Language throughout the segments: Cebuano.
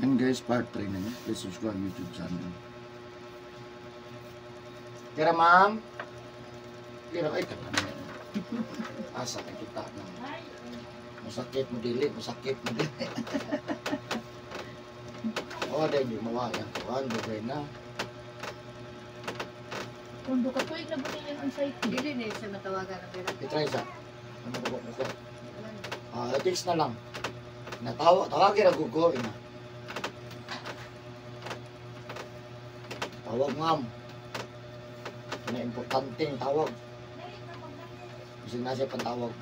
And guys, part 3 na niya. Please subscribe YouTube channel. Kira ma'am. Kira ay ka na. Asa kay kita na. Masakit mo dili, masakit mo dili. Oh, dahil di mawa yang kuan, dugay na. Kung ka tuig na buti yung anxiety. Dili na siya matawagan ang pera. I-try sa. Ano ba ko? Ah, text na lang. Natawa, tawagin ang gugo ina. Tawag ma'am. Na importante yung tawag. Kasi nasa pantawag.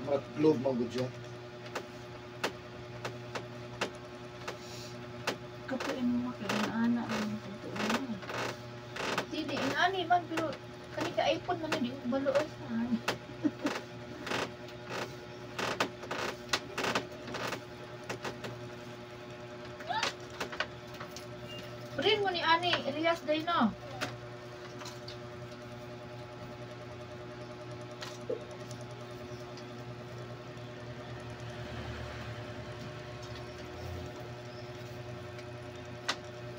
Murag globe man gud siya. Kapoy mo makagana ang totoo na. Dili inani man pero kani ka iPhone man di ko balo ay saan. Rin mo ni ani Elias day no.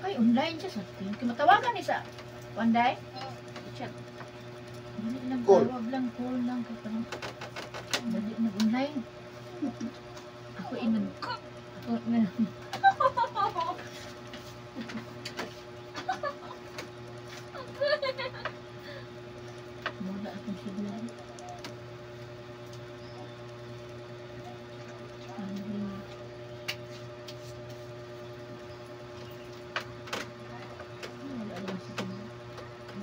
Ay, online siya sa team. Kaya matawagan ni sa Wanday? Chat. Dili lang Call. tawag lang, call lang. Kaya parang dali nag-online. Ako inag... Ako na... Wala akong signal. Ano? Wala lang signal.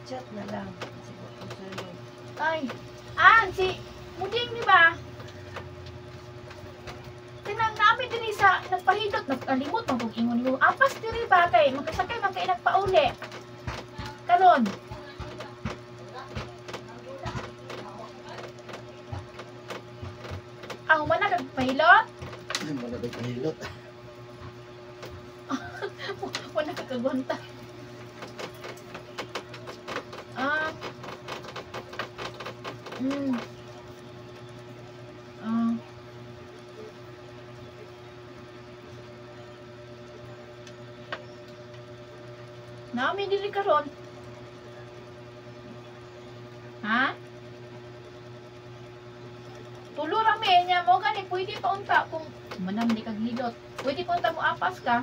Chat na lang. Siguro ko sa'yo. Ay, an si Muding di ba? Tinang namin dinhi sa nagpahidot nagkalimot man kog ingon nimo. Apas diri ba kay makasakay man kay nagpauli. Karon. Ah, human na kag pahilot? Ay, wala ba kahilot? Wala ka kagwanta. Ah. Ah. Naami dili karon. Ha? Tulo ra mi nya mo gani pwede pa unta kung manam di kag hilot. Pwede pa unta mo apas ka.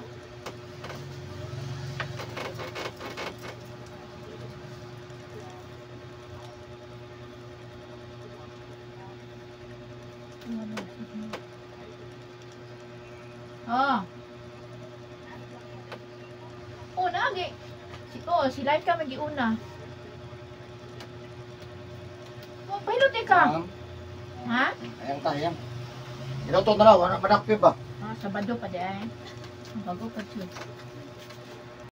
Oh. Oh, naagi. Si oh, si Laika magiuna. Oh, pahilot eh ka. Ma'am, Ha? ayang ta, ayang. Iloto na lang, wala madakpi ba? Ah, Sabado pa di ay. Ang bago pa siya.